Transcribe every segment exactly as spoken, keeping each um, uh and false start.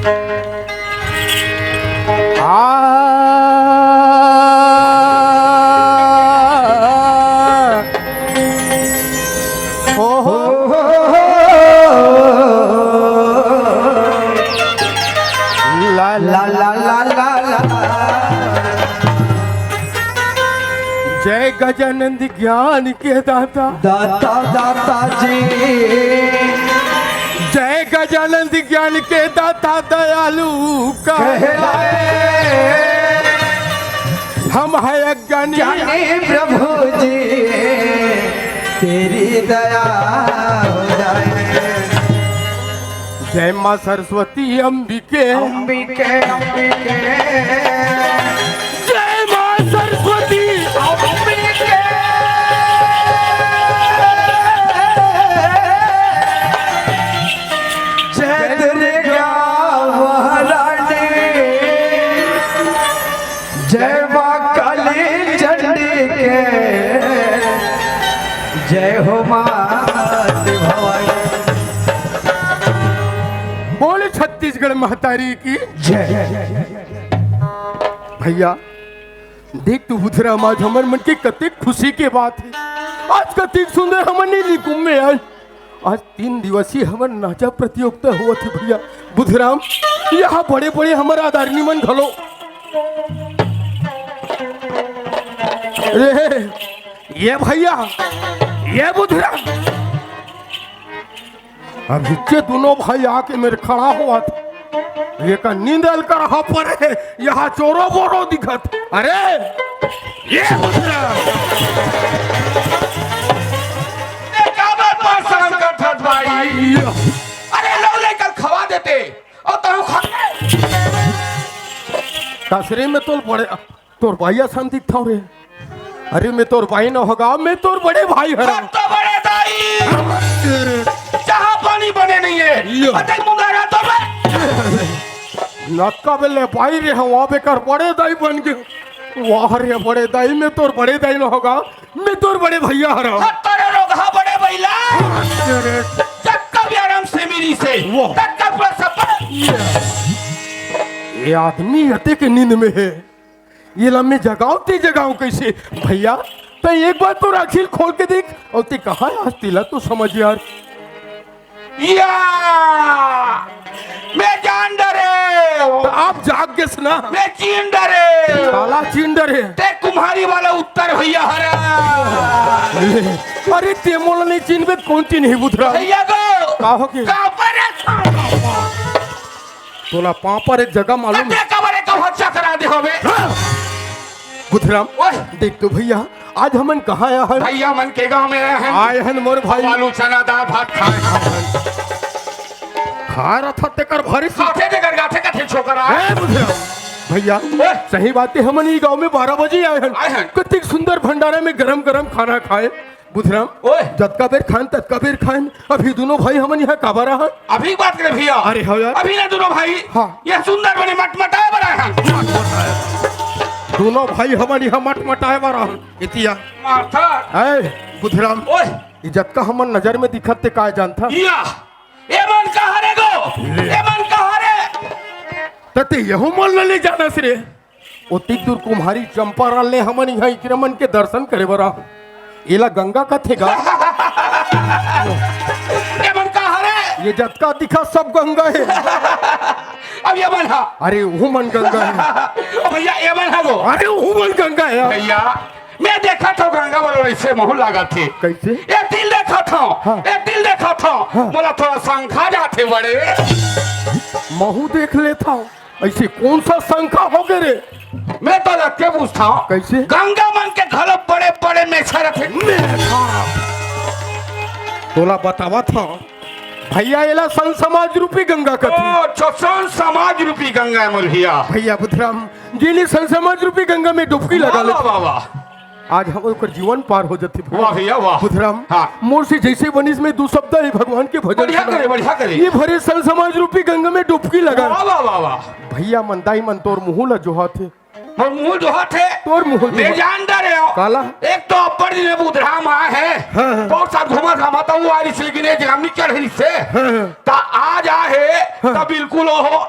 आ, ओ हो, ला, ला, ला, ला, ला, ला। जय गजानंद ज्ञान के दाता। दाता, दाता जी। जय गजानंद ज्ञान के दाता दयालु कहलाए। कहलाए। हम हैं अज्ञानी। जाने प्रभु जी, तेरी दया हो जाए। जय माँ सरस्वती अम्बिके। अम्बिके, अम्बिके। जय माँ सरस्वती अम्बिके। जय दुर्गा महारानी। जय माँ काली चंडी के। जय हो माँ भवानी। बोले छत्तीसगढ़ महतारी की जय। भैया, देख तो बुधराम, आज हमर मन के कतेक खुशी के बात हे। आज कतेक सुंदर हमन नीली कुंभ में आए। आज तीन दिवसीय हमर नाचा प्रतियोगिता होवत हे भैया। बुधराम, यहाँ बड़े-बड़े हमर आदरणीय मन घलो। रे, ये भैया, ये बुधराम। अब हिच्चे दोनों भाई आके मेर खड़ा होवत। ये का नींद अलकर हा परे, यहाँ चोरो बोरो दिखत। अरे, ये बुधराम। ए, का बात परेशान करथस भाई? अरे, लव लेकर खवा देते और तहु खा। कसरे में तोल पड़े। तोर भाई असन दिखथव रे। अरे, मैं तोर भाई न होगा, मैं तोर बड़े भाई हरं। हम तो बड़े दाई। तेरे चाह पानी बने नहीं है। यो। अतक मुंगा रहा तो मैं। नतका बेले भाई रे, हम वहाँ बेकर बड़े दाई बन गए। वाह रे बड़े दाई, मैं तोर बड़े दाई न होगा, मैं तोर बड़े भैया हरं। हम तोरे रोगहा बड़े बैला। तेरे जब कब आराम से मिली से, वो। तब कब पूरा सफर। ये आदमी अतेक नींद में हे। ये ला मैं जगाऊं ते जगाऊं कैसे? भैया, तैं एक बार तो आँखी ल खोल के देख, अउ तैं कहाँ हे आज, तेला तो समझ यार। या! मैं जान डरे। त आप जाग गेस ना। मैं चीन डरे। काला चीन डरे। तैं कुम्हारी वाला उत्तर भैया हरस। अरे, तैं मोला नहीं चिन्हबे, कौन चिन्ही बुधराम? भैया गो। का हो गे? का पर है? तोला पाँव पर एक जगह मालूम हे? तैं का बर एक हच्चा करा दे हवे? हाँ। बुधराम, ओए। देख तो भैया, आज हमन कहाँ आए हन? भैया मन के गांव में आए हन। आए हन मोर भाई। आलू चना दाल भात खाए हन। खा रहा था तेकर भारी सी- खाथे तेकर गाथे कथे छोकरा। ए बुधराम, भैया, ओए। सही बात हे, हमन ई गांव में बारह बजे आए हन। आए हन। कतिक सुंदर भंडारा में गरम गरम खाना खाए। बुधराम, ओए। जतका बेर खान, ततका बेर खान। अभी दोनों भाई हमन यहाँ काबर आहन? अभी बात करे भैया। अरे हाँ यार। अभी ना दोनों भाई हाँ। ये सुंदर बने मटमटाए बर आए हन। दोनों भाई हमन यहाँ मटमटाए बर आहन। इतिया। मारथा। ए, बुधराम। ओए। ये जतका हमन नजर में दिखत ते काय जानथा? या। ए मन कहाँ रे गो? ले। ए मन कहाँ रे? तते यहू मन ल ले जानस रे। ओतिक दूर कुम्हारी चंपारण ले हमन इहाँ इकरे मन के दर्शन करे बर आए। एला गंगा कथे गा। ये मन का हरे? ये जतका दिखा सब गंगा हे। अब ये मन हा। अरे, वो मन गंगा हे। ओ भैया, ये मन हा गो। अरे, वो मन गंगा हे। भैया, मैं देखा था गंगा वाला ऐसे महू लागत हे। कैसे? ये तिल देखा था। हाँ। ये तिल देखा था। हाँ। बोला थोड़ा शंका जाथे बड़े। महू देख लेता हूँ। ऐसे कौन सा शंका हो गए रे? मैं तो लग के पूछता हूँ। कैसे? गंगा मन के घलो बड़े बड़े मेछा रथे। मेछा। तोला बतावा था भैया, एला संत समाज रूपी गंगा कथे। ओ, अच्छा, संत समाज रूपी गंगा हे मोर भैया। भैया बुधराम जी ने संत समाज रूपी गंगा में डुबकी लगा ले। वाह, वाह, वाह। आज हम ओकर जीवन पार हो जाथे भैया। वाह भैया, वाह। बुधराम, हाँ। मोर से जैसे बनिस में दू शब्द हे भगवान के भजन बढ़िया सुना। करे, बढ़िया करे। ये भरे संत समाज रूपी गंगा में डुबकी लगा। वाह, वाह, वाह, वाह। भैया मन, दाई मन, तोर मुँह ला जोहाथे। मोर मुँह जोहाथे। तोर मुँह मैं जोहाथे। जान डरे हूँ। काला? एक तो अब्बड़ दिन में बुधराम आए हे। हाँ, हाँ। बहुत साथ घूमा घामा था, वो आ रही से लेकिन ये जगह नहीं चढ़ रही से। हाँ, हाँ। ता आज आए हे, हाँ। ता बिल्कुल वो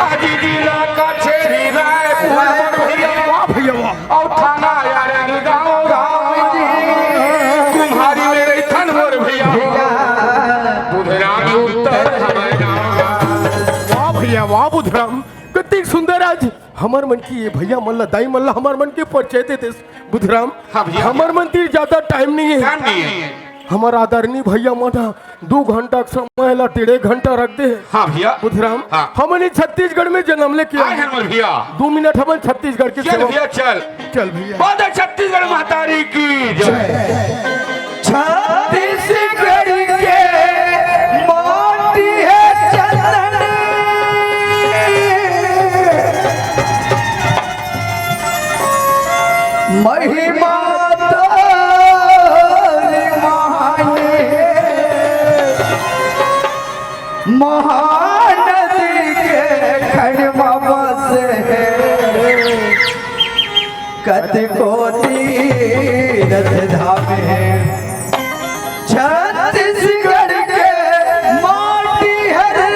अजी जिला कचेरी रायपुर भैया। वाह भैया, वाह। अउ थाना यार गाँव, गाँव। कुम्हारी में रहिथन मोर भैया। बुधराम उत्तर हमर गाँव। वाह भैया, वाह बुधराम, कतिक सुंदर आज हमर मन के ये भैया मन ला, दाई मन ला हमर मन के परिचय दे देस। बुधराम, हाँ भैया। हमर मन तीर ज्यादा टाइम नहीं है। टाइम नहीं है। हमर आदरणीय भैया मन ह दू घंटा के समय ला डेढ़ घंटा रख दे। हाँ भैया। बुधराम, हाँ। हमन ही छत्तीसगढ़ में जन्म लेके आए आए हैं। हैं मोर भैया। दू मिनट हमन छत्तीसगढ़ के चल सेवा भैया, चल। चल भैया। बोल दे छत्तीसगढ़ महतारी की जय। छत्तीसगढ़ के माटी है चंदन, महिमा तोरी महान है। महानदी के खंड म बसे हे, कतको तीरथ धाम हे। छत्तीसगढ़ के माटी हरे,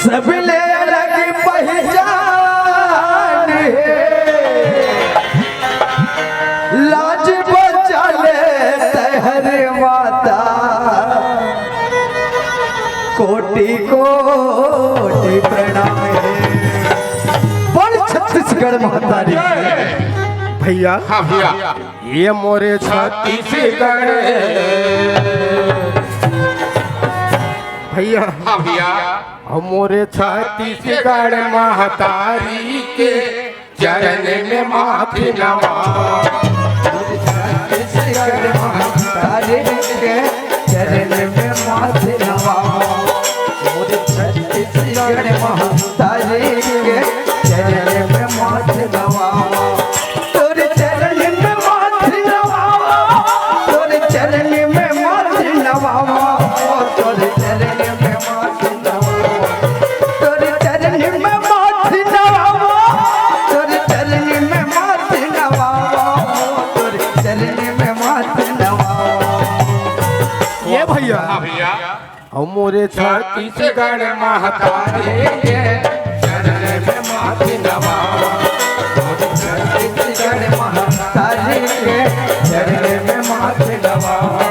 सबले अलग पहचान हे। लाज बचा ले तैं हरे माता, कोटि कोटि प्रणाम हे। बोल छत्तीसगढ़ महतारी। भैया, हाँ भैया। ये मोरे छत्तीसगढ़। भैया, हाँ भैया। हम मोरे छत्तीसगढ़ महतारी के चरण में माथ नवा। छत्तीसगढ़ महतारी के चरण में माथ नवा। मोरे छत्तीसगढ़ महतारी के चरण में माथ नवा। तोरे चरण में माथ नवा। तोरे चरण में माथ नवा। तोरे चरण में माथ तोरे चरण में माथ नवावा, तोरे चरण में माथ नवावा, तोरे चरण में माथ नवावा। ये भैया, हाँ भैया। हम मोरे छत्तीसगढ़ महतारी के चरण में माथ नवावा, मोरे छत्तीसगढ़ महतारी के चरण में माथ नवावा।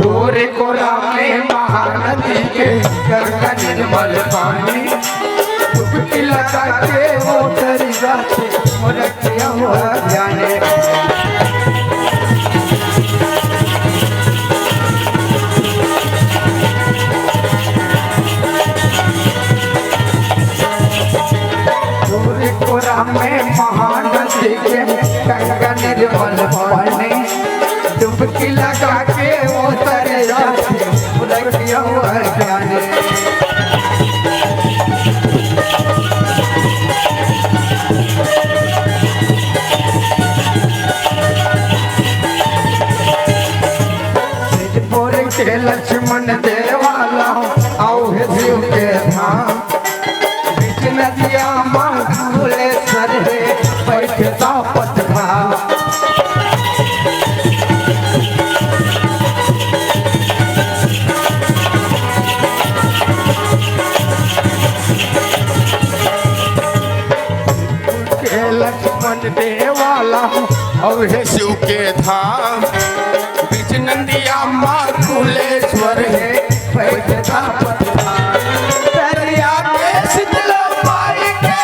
तोरे कोरा में महानदी के गंगा निर्मल पानी, डुबकी लगा के वो तरी जाते मोर किया हुआ जाने। तोरे कोरा में महानदी के गंगा निर्मल पानी, डुबकी लगा के वो तरे जाते, उलट गयो अज्ञानी। सिद्धपुर के लक्ष्मण देवाला, आओ हे शिव के धाम। बीच नदी अउ हे शिव के धाम, बीच नंदिया मा कुलेश्वर हे, बैठका पथरा। तरिया के शीतला माई के।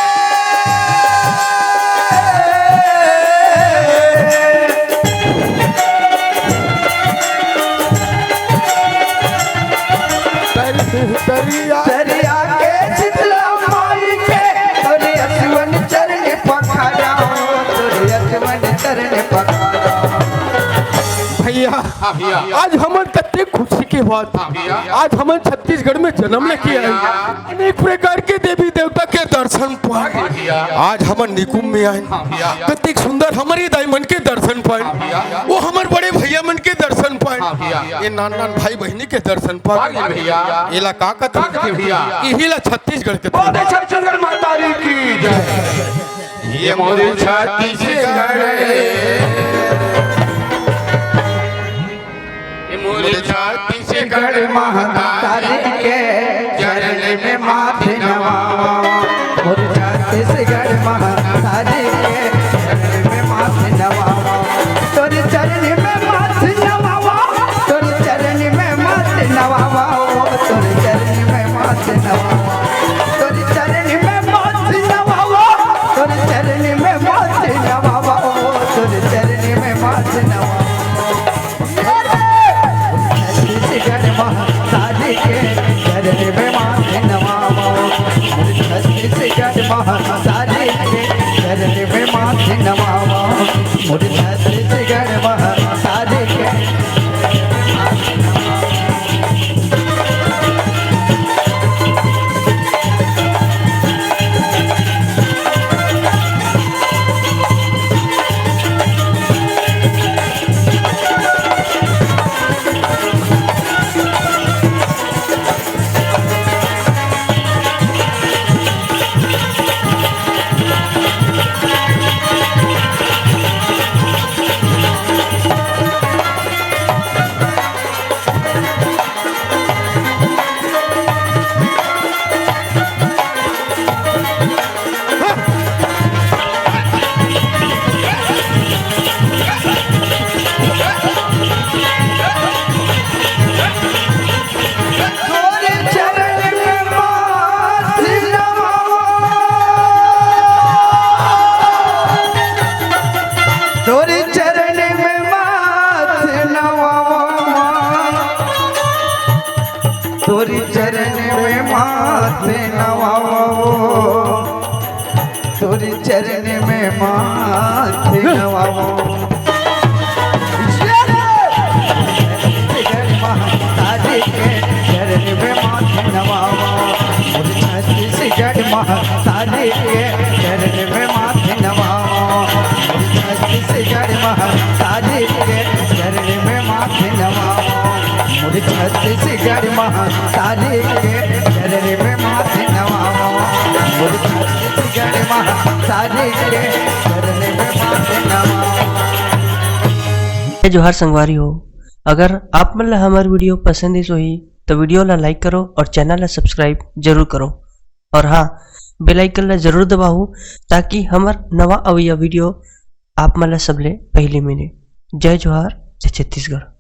तरि-, तरिया। तरिया के शीतला माई के, तोरे असवन चरण पखारा, तोरे असवन चरण पखारा। भैया, हाँ भैया। आज हमन कते खुशी के बात। हाँ भैया। आज हमन छत्तीसगढ़ में जन्म लेके आए। हाँ भैया। अनेक प्रकार के देवी देवता के दर्शन पाए। हाँ भैया। आज हमन निकुंभ में आए। हाँ भैया। कतेक सुंदर हमर ये दाई मन के दर्शन पाए। हाँ भैया। वो हमर बड़े भैया मन के दर्शन पाए। हाँ भैया। ये नान नान भाई बहिनी के दर्शन पाए। हाँ भैया। एला का कथे? का कथे भैया? इही ला छत्तीसगढ़ के बोल दे छत्तीसगढ़ माता दी की जय। ये मोर छत्तीसगढ़, ये मोर छत्तीसगढ़ महतारी के चरण में माथे नवावा। मोर छत्तीसगढ़ महतारी के चरण में माथे नवावा। तोर चरण में माथे नवावा, तोर चरण में माथे नवावा, तोर चरण में माथे नवावा। तोर चरण में माथे नवावा, तोर चरण में माथे नवावा, तोर चरण में माथे नवावा। छत्तीसगढ़ महतारी के चरण में माथे नवावा। छत्तीसगढ़ महतारी के चरण में माथे नवावा। मोर छत्तीसगढ़ महतारी के तोरे चरण में माथ नवावा। तोरे चरण में माथ नवावा। तोरे चरण में माथ नवावा। तोरे चरण में माथ नवावा। छत्तीसगढ़ महतारी के चरण में माथ नवावा। मोर छत्तीसगढ़ महतारी के चरण में माथ नवावा। मोर छत्तीसगढ़ महतारी के चरण में माथ नवावा। मोर छत्तीसगढ़ महतारी के चरण में माथ नवावा। मोर छत्तीसगढ़ महतारी के चरण में माथ नवावा। जय जोहार संगवारी हो, अगर आप मन ला हमर video पसंद आइस होही तो video ला like करो और channel ला subscribe जरूर करो और हाँ, bell icon ला जरूर दबाओ ताकि हमर नवा अवइया video आप मन ला सबले पहली मिले। जय जोहार, जय छत्तीसगढ़।